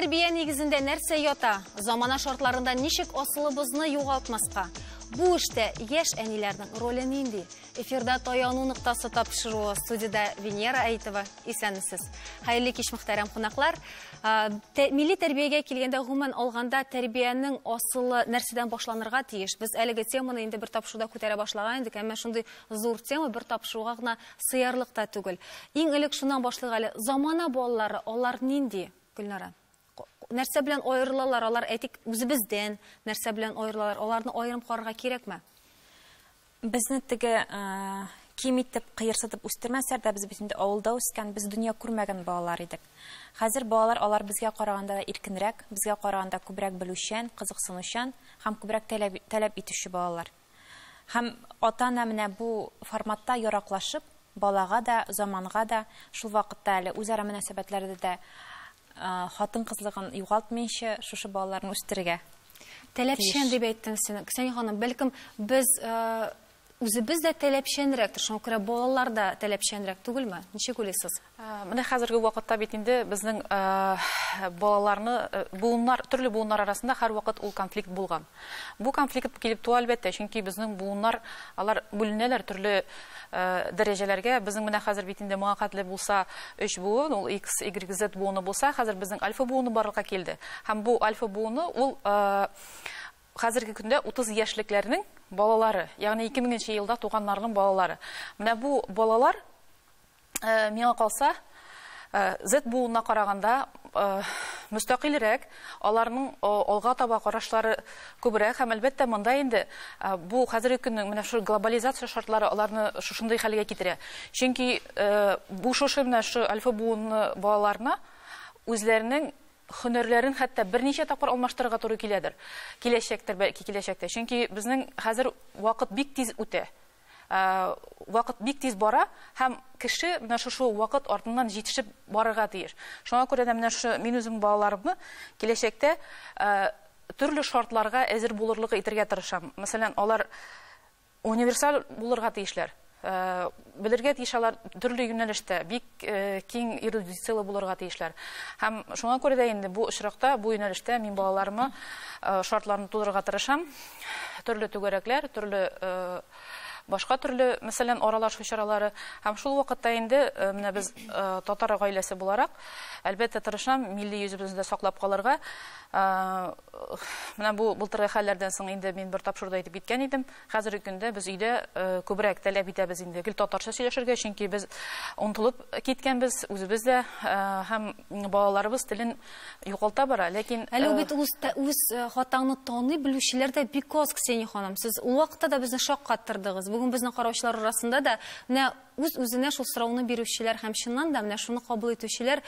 тәрбия нигезендә нәрсә ята? Замана шартларында ничек асылыбызны югалтмаска? Бу эштә яшь әниләрнең роле нинди? Эфирда «Таяну ноктасы» тапшыруы, студиядә Венера Әйтова. Исәнмесез. Хәерле кич, мөхтәрәм кунаклар. Милли тәрбиягә килгәндә, гомумән алганда, тәрбиянең асылы нәрсәдән башланырга тиеш? Без әлеге теманы инде бер тапшыруда күтәрә башлаган идек, әмма шундый зур тема бер тапшыруга гына сыярлык та түгел. Иң элек шуннан башлыйк әле. Замана балалары, алар нинди, Гөлнара? Нәрсә белән аерылалар алар, әйтик, үзебездән нәрсә белән аерылалар? Аларны аерым карарга кирәкме? Безне теге ким итеп, кыерсытып үстермәсәләр дә, без бит инде авылда үскән, без дөнья күрмәгән балалар идек. Хәзер балалар алар безгә караганда да иркенрәк, безгә караганда күбрәк белүчән, кызыксынучан һәм күбрәк таләп итүче балалар. Һәм ата-ана менә бу форматта яраклашып, балага да, заманга да, шул вакытта әле үзара мөнәсәбәтләрдә дә хатын-кызлыгын югалтмыйча шушы балаларны үстерергә. Таләпчән дип әйттең син, Ксения ханым, бәлкем без үзебез дә таләпчәнрәктер, шуңа күрә балалар да таләпчәнрәк түгелме? Ничек уйлыйсыз? Менә хәзерге вакытта бит инде безнең балаларны буыннар, төрле буыннар арасында һәрвакыт ул конфликт булган. Бу конфликт килеп туа әлбәттә, чөнки безнең буыннар алар бүленәләр төрле дәрәҗәләргә. Безнең менә хәзер бит инде моңа хәтле булса 3 буын, ул X, Y, Z буыны булса, хәзер безнең альфа буыны барлыкка килде. Һәм бу альфа буыны ул хәзерге көндә 30 яшьлекләрнең балалары, ягъни 2000 елда туганнарның балалары. Менә бу балалар, миңа калса, Z буынына караганда мөстәкыйльрәк, аларның алга таба карашлары күбрәк һәм әлбәттә монда инде бу хәзерге көннең менә шу глобализация шартлары аларны шушындый хәлгә китерә. Чөнки бу шушы менә шу альфа буыны балаларына үзләренең һөнәрләрен хәтта берничә тапкыр алмаштырырга туры киләдер. Киләчәктер, бәлки киләчәктә. Чөнки безнең хәзер вакыт бик тиз үтә. Вакыт бик тиз бара һәм кеше менә шушы вакыт артыннан җитешеп барырга тиеш. Шуңа күрә дә менә шушы мин үзем балаларымны киләчәктә төрле шартларга әзер булырлык итәргә тырышам. Мәсәлән, алар универсаль булырга тиешләр. Белергә тиеш алар төрле юнәлештә, бик киң эрудицияле булырга тиешләр. Һәм шуңа күрә дә инде бу очракта, бу юнәлештә мин балаларыма шартларны тудырырга тырышам. Төрле түгәрәкләр, төрле башка төрле, мәсәлән, аралашу чаралары. Һәм шул вакытта инде менә без татар гаиләсе буларак, әлбәттә, тырышам милли йөзебезне дә саклап калырга. Менә бу былтыргы хәлләрдән соң инде мин бер тапшыруда әйтеп киткән идем. Хәзерге көндә без өйдә күбрәк таләп итәбез инде гел татарча сөйләшергә, чөнки без онытылып киткәнбез үзебез дә, һәм балаларыбыз телен югалта бара. Ләкин әле бит үз хатаңны таный белүчеләр дә бик аз, Ксения ханым. Сез ул вакытта да безне шаккаттырдыгыз. Бүген безнең караучылар арасында да менә үз-үзенә шул сорауны бирүчеләр һәм чыннан да менә шуны кабул итүчеләр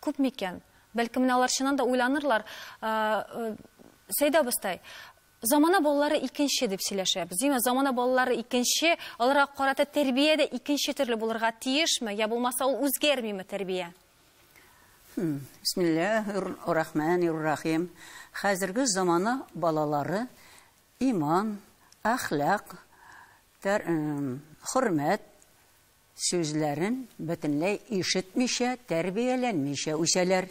күп микән? Бәлки менә алар чыннан да уйланырлар. Сәйдә абыстай, замана балалары икенче дип сөйләшәбез. Димәк, замана балалары икенче, аларга карата тәрбия дә икенче төрле булырга тиешме? Я булмаса ул үзгәрмиме тәрбия? Бисмиллаһир-рахманир-рахим. Хәзерге замана балалары иман, әхлак, хөрмәт сүзләрен бөтенләй ишетмичә, тәрбияләнмичә үсәләр.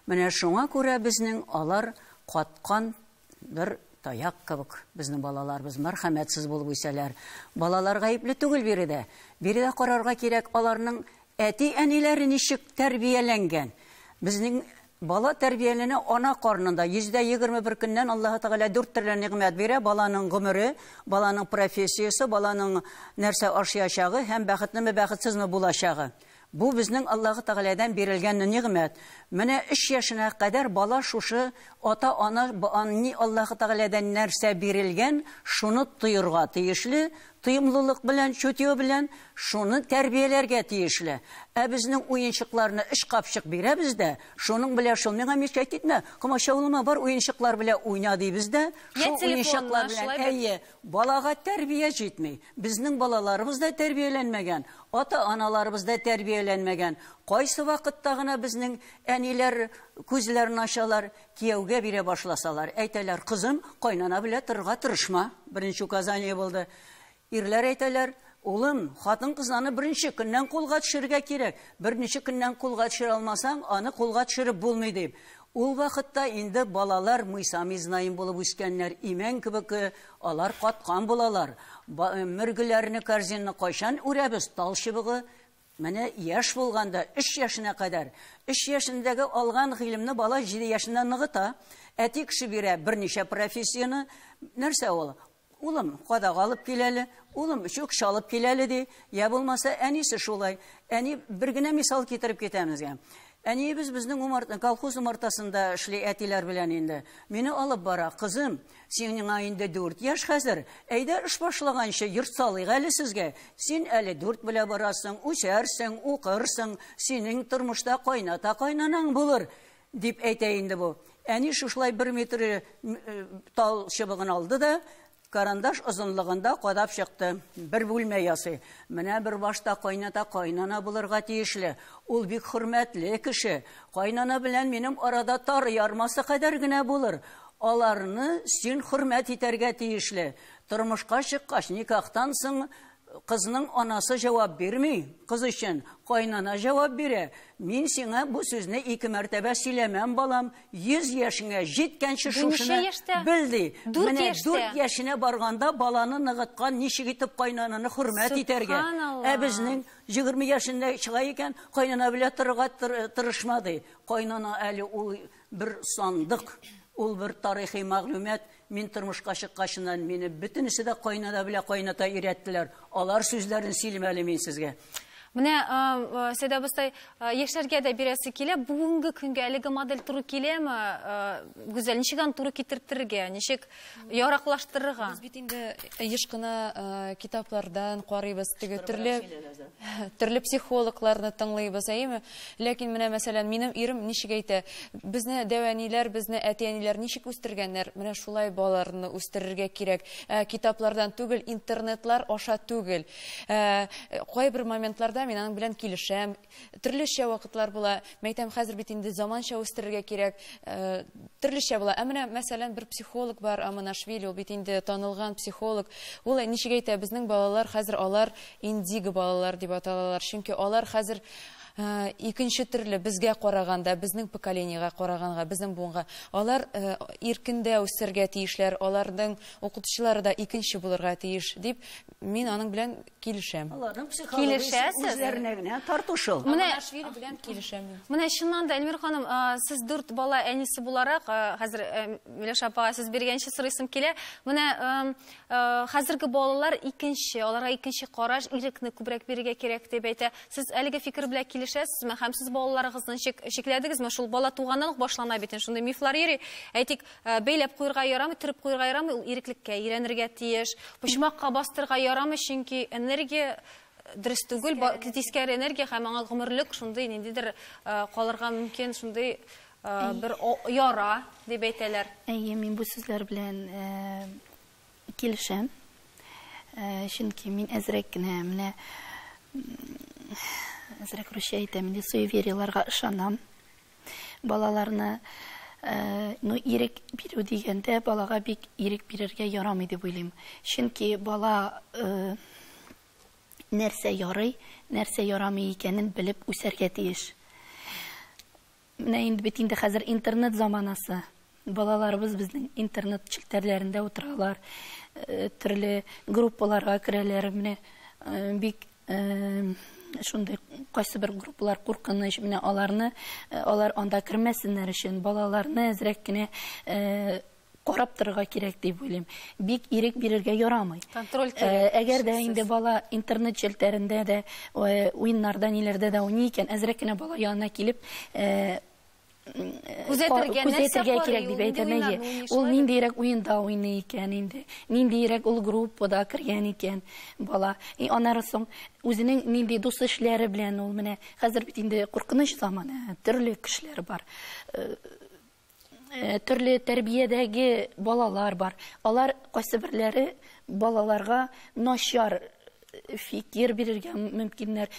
Менә шуңа күрә безнең алар каткан бер таяк кебек безнең балаларыбыз мәрхәмәтсез булып үсәләр. Балалар гаепле түгел биредә. Биредә карарга кирәк аларның әти-әниләре ничек тәрбияләнгән. Безнең бала тәрбияләнә ана карнында. 121 көннән Аллаһы Тәгалә 4 төрле нигъмәт бирә. Баланың гомере, баланың профессиясе, баланың нәрсә ашаячагы һәм бәхетлеме, бәхетсезме булачагы. Бу безнең Аллаһы Тәгаләдән бирелгән нигъмәт. Менә 3 яшенә кадәр бала шушы ата-ана ни Аллаһы Тәгаләдән нәрсә бирелгән, шуны тоерга тиешле, тоемлылык белән, чутье белән шуны тәрбияләргә тиешле. Ә безнең уенчыкларны 3 капчык бирәбез дә, шуның белән шул миңа мишәйт итмә, комачаулама, бар уенчыклар белән уйна дибез дә, шул уенчыклар белән, әйе, балага тәрбия җитми. Безнең балаларыбыз да тәрбияләнмәгән, ата-аналарыбыз да тәрбияләнмәгән. Кайсы вакытта гына безнең әниләр күзләрен ачалар, кияүгә бирә башласалар, әйтәләр, кызым, кайнана белән торырга тырышма. Беренче указание булды. Ирләр әйтәләр, улым, хатын-кызны беренче көннән кулга төшерергә кирәк. Берничә көннән кулга төшерә алмасаң, аны кулга төшереп булмый дип. Ул вакытта инде балалар мы сами знаем булып үскәннәр, имән кебек алар каткан булалар. Мөргеләрне, корзинны кайчан үрәбез? Тал чыбыгы менә яшь булганда 3 яшенә кадәр. 3 яшендәге алган гыйлемне бала 7 яшеннән ныгыта. Әти кеше бирә берничә профессияне. Нәрсә ул? Улым, кадак алып киләле, улым, чүк чалып киләле ди. Я булмаса, әнисе шулай. Әни бер генә мисал китереп китәмезгә. Әниебез безнең умарта, колхоз умартасында эшли әтиләр белән инде. Мине алып бара, кызым, синеңа инде 4 яшь хәзер. Әйдә эш башлаганчы йорт салыйк әле сезгә. Син әле 4 белә барасың, үсәрсең, укырсың, синең тормышта кайната кайнанаң булыр, дип әйтә инде бу. Әни шушылай 1 метр тал чыбыгын алды да, карандаш озынлыгында кадап чыкты. Бер бүлмә ясый. Менә бер башта кайната кайнана булырга тиешле. Ул бик хөрмәтле кеше. Кайнана белән минем арада тар ярмасы кадәр генә булыр. Аларны син хөрмәт итәргә тиешле. Тормышка чыккач, никахтан соң кызның анасы җавап бирми. Кыз өчен кайнана җавап бирә. Мин сиңа бу сүзне 2 мәртәбә сөйләмәм, балам. 100 яшеңә җиткәнче шушыны бел ди. Менә 4 яшенә барганда баланы ныгыткан ничек итеп кайнананы хөрмәт итәргә. Ә безнең 20 яшендә чыга икән, кайнана белән торырга тырышма ди. Кайнана әле ул бер сандык, ул бер тарихи мәгълүмат. Мин тормышка чыккачыннан мине бөтенесе дә кайнана белән кайната өйрәттеләр. Алар сүзләрен сөйлим әле мин сезгә. Менә, Сәйдә абыстай, яшьләргә дә бирәсе килә. Бүгенге көнгә әлеге модель туры киләме? Гүзәл, ничек аны туры китертерергә, ничек яраклаштырырга? Без бит инде еш кына китаплардан карыйбыз, теге төрле психологларны тыңлыйбыз, әйеме? Ләкин менә, мәсәлән, минем ирем ничек әйтә? Безне дәү әниләр, безне әти әниләр ничек үстергәннәр? Менә шулай балаларны үстерергә кирәк. Китаплардан түгел, интернетлар аша түгел. Кайбер моментларда мин аның белән килешәм. Төрлечә вакытлар була. Мәйтәм, хәзер бит инде заманча үстерергә кирәк. Төрлечә була. Ә менә, мәсәлән, бер психолог бар, Аманашвили, ул бит инде танылган психолог. Ул ничек әйтә, безнең балалар хәзер алар индиго балалар дип аталалар. Чөнки алар хәзер икенче төрле безгә караганда, безнең поколениега караганга, безнең буынга, алар иркендә үсәргә тиешләр, аларның укытучылары да икенче булырга тиеш дип мин аның белән килешәм. Аларның психологиясе үзләренә генә тарту шул. Аманашвили белән килешәм мин. Менә чыннан да, Эльмира ханым, сез 4 бала әнисе буларак, хәзер Миләүшә апага сүз биргәнче сорыйсым килә. Менә хәзерге балалар икенче, аларга икенче караш, ирекне күбрәк бирергә кирәк дип әйтә. Сез әлеге фикер белән килешәсезме? Һәм сез балаларыгызны чикләдегезме? Шул бала туганнан ук башлана бит, шундый мифлар йөри. Әйтик, бәйләп куярга ярамый, төреп куярга ярамый, ул иреклеккә өйрәнергә тиеш. Почмакка бастырырга ярамый, чөнки энергия дөрес түгел, тискәре энергия һәм аңа гомерлек шундый ниндидер калырга мөмкин, шундый бер яра дип әйтәләр. Әйе, мин бу сүзләр белән килешәм. Чөнки мин әзрәк кенә менә әзрәк русча әйтәм, инде суеверияларга ышанам. Балаларны, ну, ирек бирү дигәндә балага бик ирек бирергә ярамый дип уйлыйм. Чөнки бала нәрсә ярый, нәрсә ярамый икәнен белеп үсәргә тиеш. Менә инде бит инде хәзер интернет заманасы. Балаларыбыз безнең интернет челтәрләрендә утыралар, төрле группаларга керәләр. Менә бик шундый кайсы бер группалар куркыныч. Менә аларны, алар анда кермәсеннәр өчен балаларны әзрәк кенә карап торырга кирәк дип уйлыйм. Бик ирек бирергә ярамый. Контроль кирәк. Әгәр дә инде бала интернет челтәрендә дә, уеннарда, ниләрдә дә уйный икән, әзрәк кенә бала янына килеп, Күзәтергә кирәк дип әйтәм, әйе. Ул ниндирәк уенда уйный икән инде, ниндирәк ул группада кергән икән бала. И аннары соң үзенең нинди дус ишләре белән ул менә хәзер бит инде куркыныч заманы, төрле кешеләр бар. Төрле тәрбиядәге балалар бар. Алар кайсы берләре балаларга начар фикер бирергә мөмкиннәр,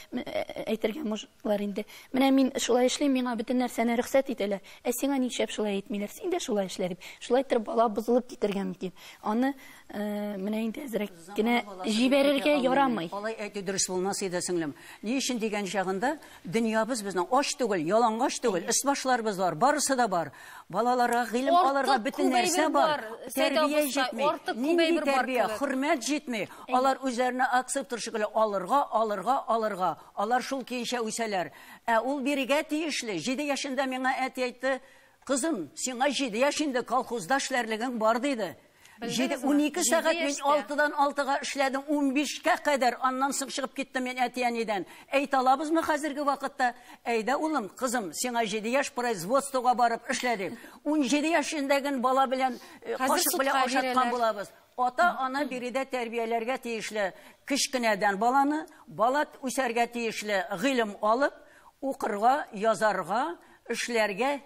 әйтергә можлар инде. Менә мин шулай эшлим, миңа бөтен нәрсәне рөхсәт итәләр. Ә сиңа нишләп шулай әйтмиләр? Син дә шулай эшлә дип. Шулай итеп бала бозылып китергә мөмкин. Аны Менә инде әзрәк кенә җибәрергә ярамый. Алай әйтү дөрес булмас иде, сеңлем. Ни өчен дигән чагында дөньябыз безнең ач түгел, ялангач түгел, өс-башларыбыз бар, барысы да бар. Балаларга гыйлем алырга бөтен нәрсә бар. Тәрбия җитми. Нинди тәрбия? Хөрмәт җитми. Алар үзләренә акцептор шикелле алырга, алырга, алырга. Алар шул көенчә үсәләр. Ә ул бирегә тиешле. 7 яшендә миңа әти әйтте: "Кызым, сиңа 7 яшь инде, колхозда эшләрлегең бар", диде. 12 сәгать мин 6-дан 6-га эшләдем, 15-кә кадәр, аннан соң чыгып киттем мин әти-әнидән. Әйтә алабызмы хәзерге вакытта? Әйдә, улым, кызым, сиңа 7 яшь, производствога барып эшлә дип. 17 яшендәген бала белән кашык белән ашаткан булабыз. Ата-ана биредә тәрбияләргә тиешле кечкенәдән баланы, бала үсәргә тиешле гыйлем алып, укырга, язарга, эшләргә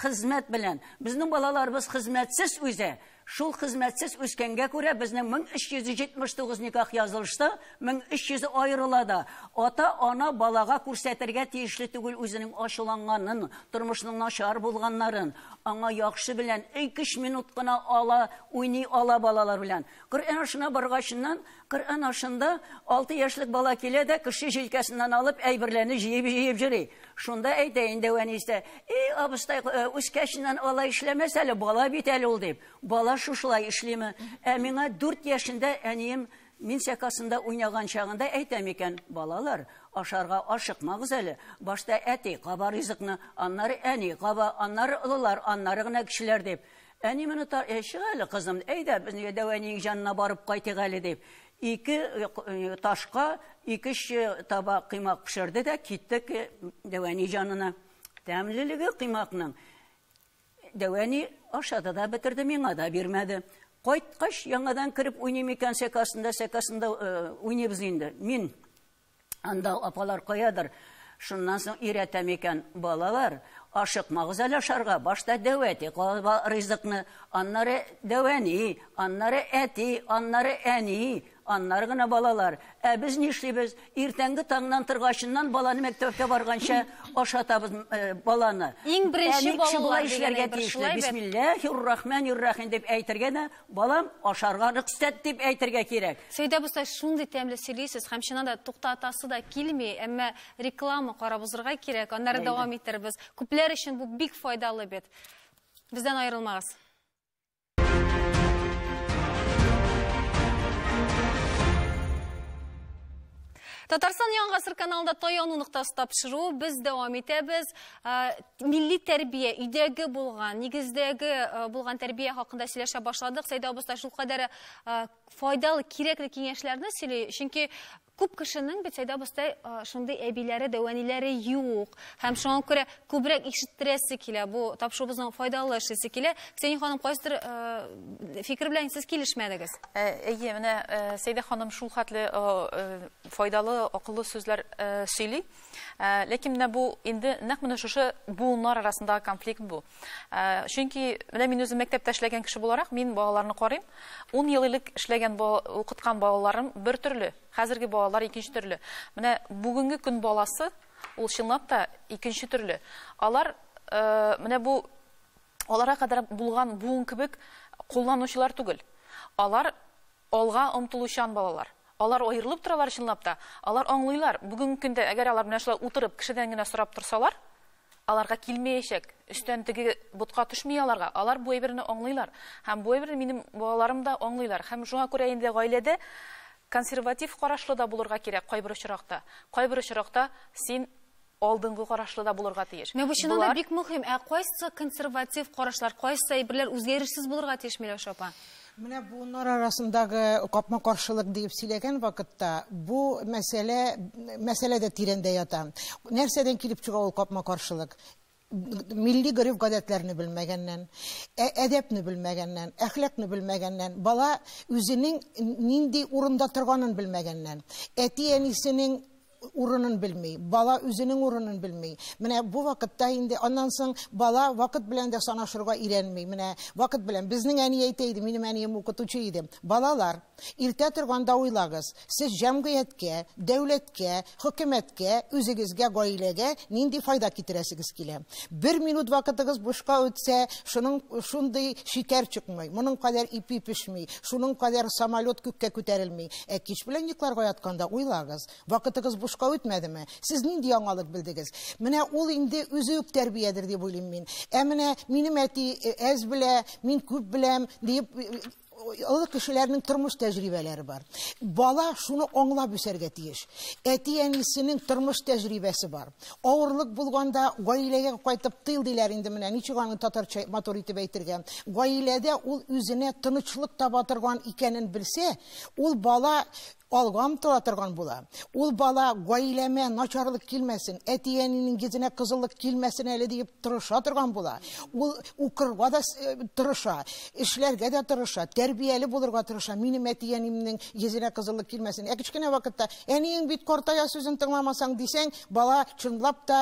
хезмәт белән. Безнең балаларыбыз хезмәтсез үсә. Шул хезмәтсез үскәнгә күрә безнең 1379 никах язылышса, 1300 аерыла да. Ата-ана балага күрсәтергә тиешле түгел үзенең ачуланганын, тормышның начар булганнарын. Аңа яхшы белән 2-3 минут кына ала, уйный ала балалар белән. Коръән ашына баргачыннан, Коръән ашында 6 яшьлек бала килә дә кеше җилкәсеннән алып әйберләрне җыеп-җыеп йөри. Шунда әйтә инде әнисе: "Эй, абыстай, үскәченнән алай эшләмәс әле, бала бит әле ул", дип. Бала шушылай эшлиме? Ә миңа 4 яшендә әнием мин сәкасында уйнаган чагында әйтәм икән: "Балалар, ашарга ашыкмагыз әле. Башта әти каба ризыкны, аннары әни каба, аннары олылар, аннары гына кешеләр", дип. Әни моны чык әле, кызым, әйдә, безнең дәү әниең җанына барып кайтыйк әле, дип. 2 ташка 2 таба кыймак пешерде дә киттек дәү әни җанына. Тәмлелеге кыймакның. Дәү әни ашады да бетерде, миңа да бирмәде. Кайткач, яңадан кереп уйныйм икән сәкасында, сәкасында уйныйбыз инде. Мин анда апалар каядыр. Шуннан соң өйрәтәм икән: балалар, ашыкмагыз әле ашарга, башта дәү әти каба ризыкны, аннары дәү әни, аннары әти, аннары әни, аннары гына балалар. Ә без нишлибез? Иртәнге таңнан торгачыннан баланы мәктәпкә барганча ашатабыз баланы. Иң беренче балалар эшләргә тиешле. Бисмиллаһир-рахманир-рахим дип әйтергә дә, балам, ашарга рөхсәт дип әйтергә кирәк. Сәйдә абыстай, шундый тәмле сөйлисез һәм чыннан да туктатасы да килми, әмма реклама карап узырга кирәк, аннары дәвам итербез. Күпләр өчен бу бик файдалы бит. Бездән аерылмагыз. Татарстан Яңа Гасыр каналында Таяну ноктасы тапшыру. Без дәвам итәбез. Милли тәрбия, өйдәге булган, нигездәге булган тәрбия хакында сөйләшә башладык. Сәйдә абыстай шулкадәр файдалы, кирәкле киңәшләрне сөйли, чөнки күп кешенең бит Сәйдә абыстай шундый әбиләре, дәү әниләре юк. Һәм шуңа күрә күбрәк ишеттерәсе килә, бу тапшыруыбызның файдалы эшлисе килә. Ксения ханым, кайсыдыр фикер белән сез килешмәдегез? Әйе, менә Сәйдә ханым шул хәтле файдалы, акыллы сүзләр сөйли. Ләкин менә бу инде нәкъ менә шушы буыннар арасындагы конфликт бу. Чөнки менә мин үзем мәктәптә эшләгән кеше буларак, мин балаларны карыйм. 10 ел элек эшләгән укыткан балаларым бер төрле, хәзерге балалар икенче төрле. Менә бүгенге көн баласы ул чынлап та икенче төрле. Алар менә бу аларга кадәр булган буын кебек кулланучылар түгел. Алар алга омтылучан балалар. Алар аерылып торалар чынлап та. Алар аңлыйлар. Бүгенге көндә әгәр алар менә шулай утырып кешедән генә сорап торсалар, аларга килмәячәк. Өстән теге ботка төшми аларга. Алар бу әйберне аңлыйлар. Һәм бу әйберне минем балаларым да аңлыйлар. Һәм шуңа күрә инде гаиләдә консерватив карашлы да булырга кирәк кайбер очракта. Кайбер очракта син алдынгы карашлы да булырга тиеш. Менә бу чыннан да бик мөһим. Ә кайсы консерватив карашлар, кайсы әйберләр үзгәрешсез булырга тиеш, Миләүшә апа? Менә буыннар арасындагы капма-каршылык дип сөйләгән вакытта бу мәсьәлә дә тирәндә ята. Нәрсәдән килеп чыга ул капма-каршылык? Милли гореф-гадәтләрне белмәгәннән, әдәпне белмәгәннән, әхлакны белмәгәннән, бала үзенең нинди урында торганын белмәгәннән, әти-әнисенең урынын белми, бала үзенең урынын белми. Менә бу вакытта инде аннан соң бала вакыт белән дә санашырга өйрәнми. Менә вакыт белән безнең әни әйтә иде, минем әнием укытучы иде. Балалар, иртә торганда уйлагыз, сез җәмгыятькә, дәүләткә, хөкүмәткә, үзегезгә, гаиләгә нинди файда китерәсегез килә. Бер минут вакытыгыз бушка үтсә, шуның шундый шикәр чыкмый, моның кадәр ипи пешми, шуның кадәр самолет күккә күтәрелми. Ә кич белән йокларга ятканда уйлагыз, вакытыгыз бушка үтмәдеме? Сез нинди яңалык белдегез? Менә ул инде үзе үк тәрбиядер дип уйлыйм мин. Ә менә минем әти әз белә, мин күп беләм дип олы кешеләрнең тормыш тәҗрибәләре бар. Бала шуны аңлап үсәргә тиеш. Әти-әнисенең тормыш тәҗрибәсе бар. Авырлык булганда гаиләгә кайтып тыл диләр инде менә, ничек аны татарча матур итеп әйтергә. Гаиләдә ул үзенә тынычлык таба торган икәнен белсә, ул бала алга омтыла торган була. Ул бала гаиләмә начарлык килмәсен, әти-әнинең йөзенә кызыллык килмәсен әле дип тырыша торган була. Ул укырга да тырыша, эшләргә дә тырыша, тәрбияле булырга тырыша. Минем әти-әниемнең йөзенә кызыллык килмәсен. Ә кечкенә вакытта әниең бит картая сүзен тыңламасаң дисәң, бала чынлап та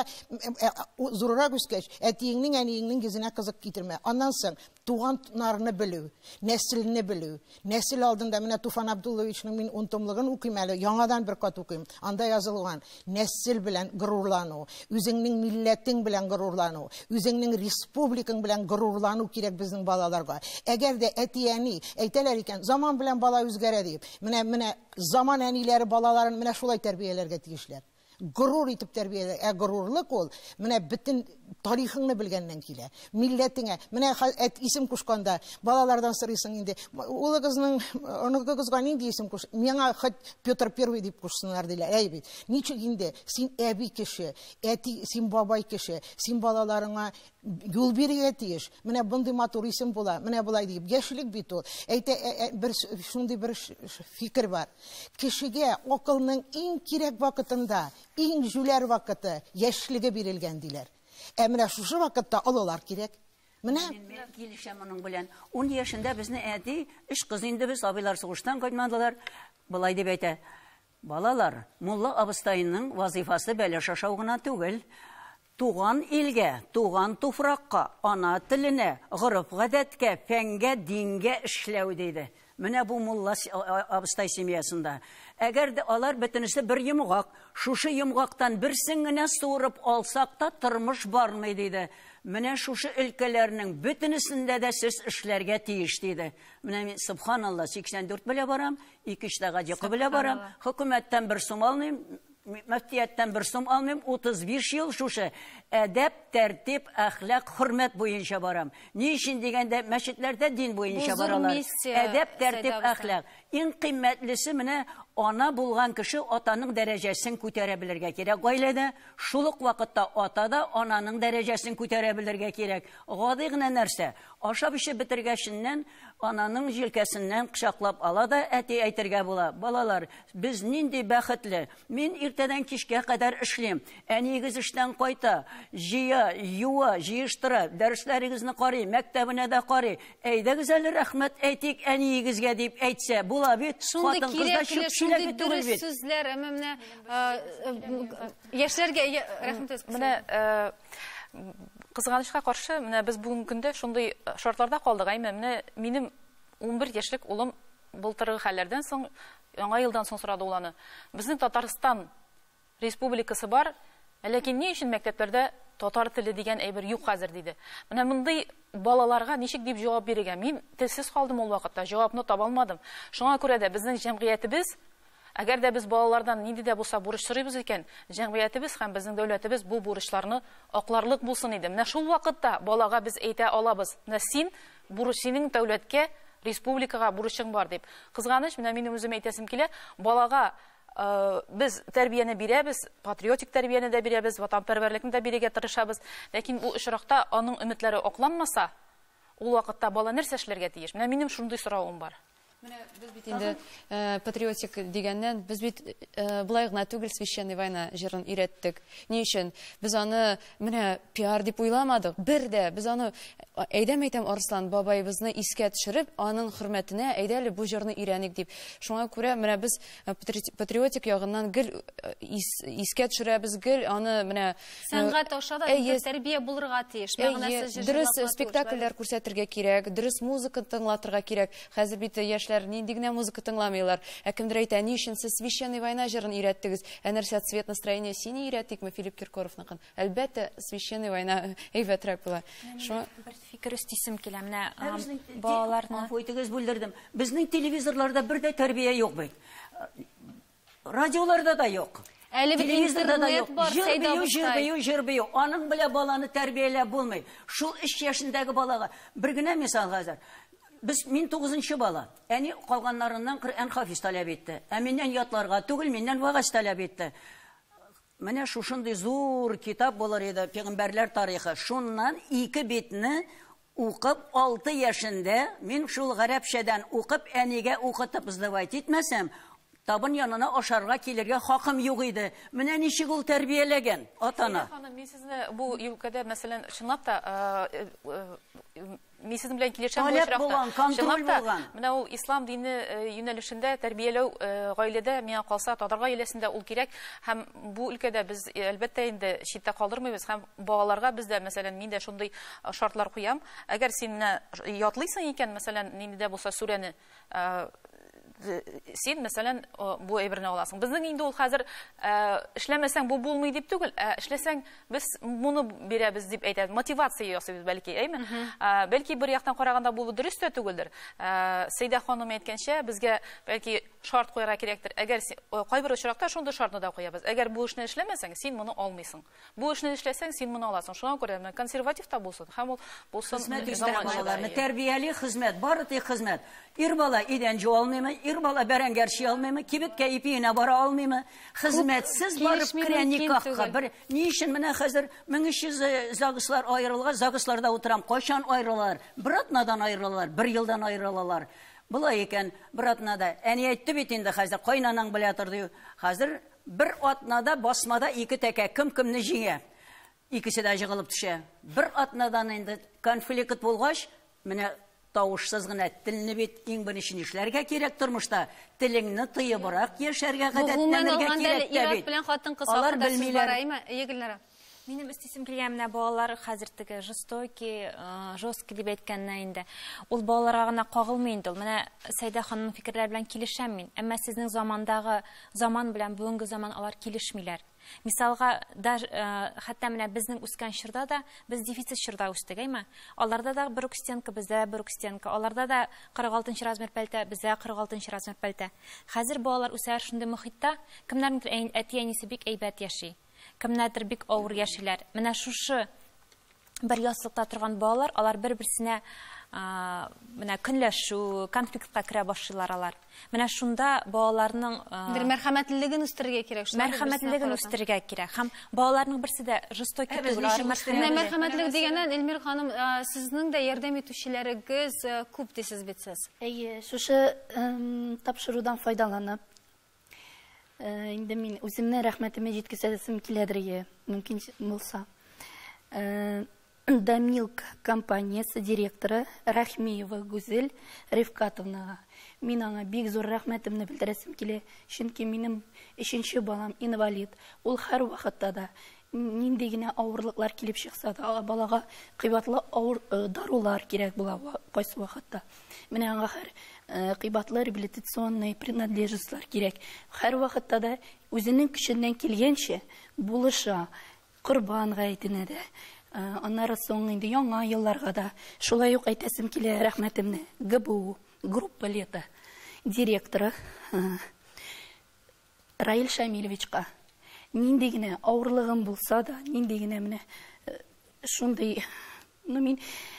зуррак үскәч, әтиеңнең, әниеңнең йөзенә кызык китермә. Аннан соң туганнарны белү, нәселне белү. Нәсел алдында менә Туфан Абдулловичның мин 10 томлыгын укыйм әле, яңадан бер кат укыйм. Анда язылган нәсел белән горурлану, үзеңнең милләтең белән горурлану, үзеңнең республикаң белән горурлану кирәк безнең балаларга. Әгәр дә әти-әни әйтәләр икән, заман белән бала үзгәрә дип, менә заман әниләре балаларын менә шулай тәрбияләргә тиешләр. Горур итеп тәрбияләр. Ә горурлык ул менә бөтен тарихыңны белгәннән килә. Милләтеңә. Менә исем кушканда балалардан сорыйсың инде. Улыгызның, оныгыгызга нинди исем куш? Миңа хоть Петр Первый дип кушсыннар диләр. Әй бит. Ничек инде син әби кеше, әти, син бабай кеше, син балаларыңа юл бирергә тиеш. Менә мондый матур исем була. Менә болай дип. Яшьлек бит ул. Әйтә, бер шундый бер фикер бар. Кешегә акылның иң кирәк вакытында, иң җүләр вакыты яшьлеге бирелгән диләр. Ә менә шушы вакытта олылар кирәк. Менә мин килешәм моның белән. 10 яшендә безне әти, өч кыз инде без, абыйлар сугыштан кайтмадылар. Болай дип әйтә: Балалар, мулла абыстайның вазифасы бәлеш ашау гына түгел. Туган илгә, туган туфракка, ана теленә, гореф-гадәткә, фәнгә, дингә эшләү диде. Менә бу мулла абыстай семьясында. Әгәр дә алар бөтенесе бер йомгак, шушы йомгактан берсен генә суырып алсак та тормыш бармый диде. Менә шушы өлкәләрнең бөтенесендә дә сез эшләргә тиеш диде. Менә мин субханалла 84 белә барам, 2-3 сәгать йокы белә барам, хөкүмәттән бер сум алмыйм, мөфтияттән бер сум алмыйм, 35 ел шушы әдәп, тәртип, әхлак, хөрмәт буенча барам. Ни өчен дигәндә, мәчетләрдә дин буенча баралар. Әдәп, тәртип, әхлак. Иң кыйммәтлесе менә ана булган кеше атаның дәрәҗәсен күтәрә белергә кирәк. Гаиләдә шул ук вакытта ата да ананың дәрәҗәсен күтәрә белергә кирәк. Гади генә нәрсә. Ашап эчеп бетергәченнән ананың җилкәсеннән кочаклап ала да әти әйтергә була. Балалар, без нинди бәхетле. Мин иртәдән кичкә кадәр эшлим. Әниегез эштән кайта, җыя, юа, җыештыра, дәресләрегезне карый, мәктәбенә дә карый. Әйдәгез әле рәхмәт әйтик әниегезгә дип әйтсә, була бит. Шундый кирәкле, шундый дөрес сүзләр, әмма менә яшьләргә рәхмәт әйтеп. Менә кызганычка каршы, менә без бүгенге көндә шундый шартларда калдык. Әйме, менә минем 11 яшьлек улым былтыргы хәлләрдән соң, яңа елдан соң сорады ул аны. Безнең Татарстан республикасы бар, ләкин ни өчен мәктәпләрдә татар теле дигән әйбер юк хәзер диде. Менә мондый балаларга ничек дип җавап бирергә? Мин телсез калдым ул вакытта, җавапны таба алмадым. Шуңа күрә дә безнең җәмгыятебез, әгәр дә без балалардан нинди дә булса бурыч сорыйбыз икән, җәмгыятебез һәм безнең дәүләтебез бу бурычларны акларлык булсын иде. Менә шул вакытта балага без әйтә алабыз: менә син бурыч, синең дәүләткә, республикага бурычың бар дип. Кызганыч, менә минем үзем әйтәсем килә, балага без тәрбияне бирәбез, патриотик тәрбияне дә бирәбез, ватанпәрвәрлекне дә бирергә тырышабыз. Ләкин бу очракта аның өметләре акланмаса, ул вакытта бала нәрсә эшләргә тиеш? Менә минем шундый соравым бар. Менә без бит инде патриотик дигәннән, без бит болай гына түгел Священная война җырын өйрәттек. Ни өчен? Без аны менә пиар дип уйламадык. Бер дә без аны әйдәм әйтәм Арслан бабайыбызны искә төшереп, аның хөрмәтенә әйдә әле бу җырны өйрәник дип. Шуңа күрә менә без патриотик ягыннан гел искә төшерәбез, гел аны менә сәнгать аша да тәрбия булырга тиеш. Мәгънәсез җырлар. Дөрес спектакльләр күрсәтергә кирәк, дөрес музыка тыңлатырга кирәк. Хәзер бит яшьләр нинди генә музыка тыңламыйлар. Ә кемдер әйтә, ни өчен сез Священная война җырын өйрәттегез? Ә нәрсә цвет настроения сине өйрәттекме Филипп Киркоровныкын? Әлбәттә, Священная война әйбәтрәк була. Шуңа бер фикер өстисем килә. Менә балаларны Гафу итегез, бүлдердем. Безнең телевизорларда бер дә тәрбия юк бит. Радиоларда да юк. Әле бит интернет бар, Җыр бию, җыр бию, җыр бию. Аның белән баланы тәрбияләп булмый. Шул 3 яшендәге балага бер генә мисал хәзер. Без мин 9-нчы бала. Әни калганнарыннан Коръән хафиз таләп итте. Ә миннән ятларга түгел, миннән вагаз таләп итте. Менә шушындый зур китап булыр иде, Пәйгамбәрләр тарихы. Шуннан 2 битне укып 6 яшендә мин шул гарәпчәдән укып әнигә укытып сдавать итмәсәм, табын янына ашарга килергә хакым юк иде. Менә ничек ул тәрбияләгән атана. Ханым, мин сезне бу өлкәдә, мәсәлән, чынлап та мин сезнең белән килешәм бу очракта. Чынлап та, менә ул ислам дине юнәлешендә тәрбияләү гаиләдә, миңа калса, татар гаиләсендә ул кирәк. Һәм бу өлкәдә без әлбәттә инде читтә калдырмыйбыз һәм балаларга без дә, мәсәлән, мин дә шундый шартлар куям. Әгәр син менә ятлыйсың икән, мәсәлән, нинди дә булса сүрәне, син, мәсәлән, бу әйберне аласың. Безнең инде ул хәзер эшләмәсәң бу булмый дип түгел, ә эшләсәң без моны бирәбез дип әйтәбез. Мотивация ясыйбыз бәлки, әйме? Бәлки бер яктан караганда бу дөрес тә түгелдер. Сәйдә ханым әйткәнчә, безгә бәлки шарт куярга кирәктер. Әгәр кайбер очракта шундый шартны да куябыз. Әгәр бу эшне эшләмәсәң, син моны алмыйсың. Бу эшне эшләсәң, син моны аласың. Шуңа күрә менә консерватив та булсын, һәм ул булсын заманча. Тәрбияле хезмәт, бары тик хезмәт. Ир бала идән жуа алмыймы, ир бала бәрәңгәрчи алмыймы, кибеткә ипиенә бара алмыймы? Хезмәтсез барып керә никахка. Бер ни өчен менә хәзер 1300 загслар аерылган, загсларда утырам. Кайчан аерылалар? Бер атнадан аерылалар, бер елдан аерылалар. Болай икән, бер атнада. Әни әйтте бит инде хәзер, кайнанаң белә тор ди. Хәзер бер атнада басмада ике тәкә кем кемне җиңә. Икесе дә җыгылып төшә. Бер атнадан инде конфликт булгач, менә тавышсыз гына телне бит иң беренче нишләргә кирәк тормышта? Телеңне тыебрак яшәргә гадәтләнергә кирәк тә бит. Белән хатын-кыз хакында сүз бара, әйме? Гөлнара. Минем өстисем килгән менә балалар хәзер теге жестокий, жесткий дип әйткәннән инде. Ул балаларга гына кагылмый инде ул. Менә Сәйдә ханымның фикерләре белән килешәм мин. Әмма сезнең замандагы заман белән бүгенге заман алар килешмиләр. Мисалга, даже хәтта менә безнең үскән чорда да без дефицит чорда үстек, әйме? Аларда да бер үк стенка, бездә бер үк стенка. Аларда да 46 размер пәлтә, бездә 46 размер пәлтә. Хәзер балалар үсәр шундый мохитта, кемнәрнеңдер әти-әнисе бик әйбәт яши, кемнәрдер бик авыр яшиләр. Менә шушы бер яслыкта торган балалар, алар бер-берсенә менә көнләшү, конфликтка керә башлыйлар алар. Менә шунда балаларның бер мәрхәмәтлелеген үстерергә кирәк. Мәрхәмәтлелеген үстерергә кирәк. Һәм балаларның берсе дә жестокий түгел. Менә мәрхәмәтлелек дигәннән, Эльмира ханым, сезнең дә ярдәм итүчеләрегез күп дисез бит сез. Әйе, шушы тапшырудан файдаланып, инде мин үземнең рәхмәтемне җиткезәсем киләдер, мөмкин булса. Дамилк компаниясе директоры Рахмиева Гүзел Рифкатовнага. Мин аңа бик зур рәхмәтемне белдерәсем килә, чөнки минем 3-нче балам инвалид. Ул һәр вакытта да нинди генә авырлыклар килеп чыкса да, балага кыйбатлы авыр дарулар кирәк була кайсы вакытта. Менә аңа һәр кыйбатлы реабилитационный принадлежностьлар кирәк. Һәр вакытта да үзенең көченнән килгәнчә булыша, Корбан гаетенә дә, аннары соң инде яңа елларга да. Шулай ук әйтәсем килә рәхмәтемне ГБУ группа лета директоры Раил Шамилевичка. Нинди генә авырлыгым булса да, нинди генә менә шундый, ну мин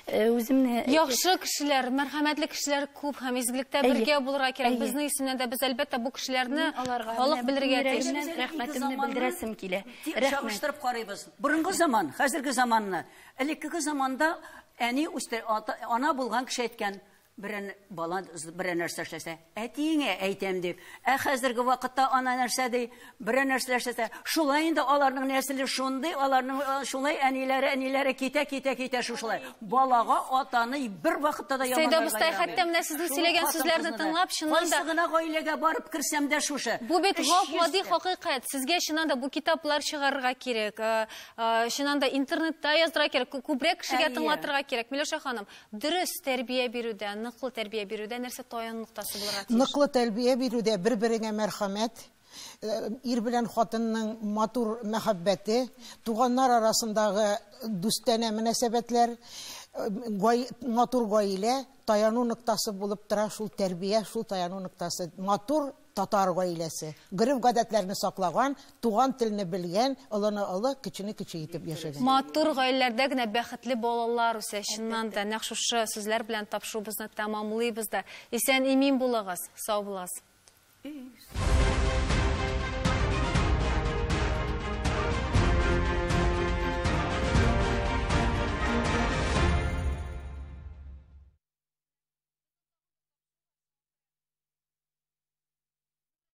үземне яхшы кешеләр, мәрхәмәтле кешеләр күп һәм изгелектә бергә булырга кирәк. Безнең исемнән дә без әлбәттә бу кешеләрне халык белергә тиеш. Рәхмәтемне белдерәсем килә. Чагыштырып карыйбыз. Борынгы заман, хәзерге заманны. Элеккеге заманда әни үстер, ана булган кеше әйткән, Берәр бала берәр нәрсә эшләсә, әтиеңә әйтәм дип. Ә хәзерге вакытта ана нәрсә ди? Берәр нәрсә эшләсә, шулай инде аларның нәселе шундый, аларның шулай әниләре, әниләре китә, китә, китә шушылай. Балага атаны бер вакытта да Сәйдә яманларга абыстай, ярамый. хәтта менә сезнең Шул сөйләгән сүзләрне хатын-кызны да. тыңлап, чыннан да Кайсы гына гаиләгә барып керсәм дә шушы. Бу бит 300 гап-гади тә. хакыйкать. Сезгә чыннан да бу китаплар чыгарырга кирәк, чыннан да интернетта яздырырга кирәк, күбрәк кешегә Әйе. тыңлатырга кирәк. Миләүшә ханым, дөрес тәрбия бирүдә, ныклы тәрбия бирүдә нәрсә таяну ноктасы булырга тиеш? Ныклы тәрбия бирүдә бер-береңә мәрхәмәт, ир белән хатынның матур мәхәббәте, туганнар арасындагы дустанә мөнәсәбәтләр, матур гаилә таяну ноктасы булып тора, шул тәрбия, шул таяну ноктасы. Матур татар гаиләсе, гореф-гадәтләрне саклаган, туган телне белгән, олыны олы, кечене кече итеп яшәгән. Матур гаиләләрдә генә бәхетле балалар үсә. Чыннан да нәкъ шушы сүзләр белән тапшыруыбызны тәмамлыйбыз да. Исән имин булыгыз, сау булыгыз. Ис.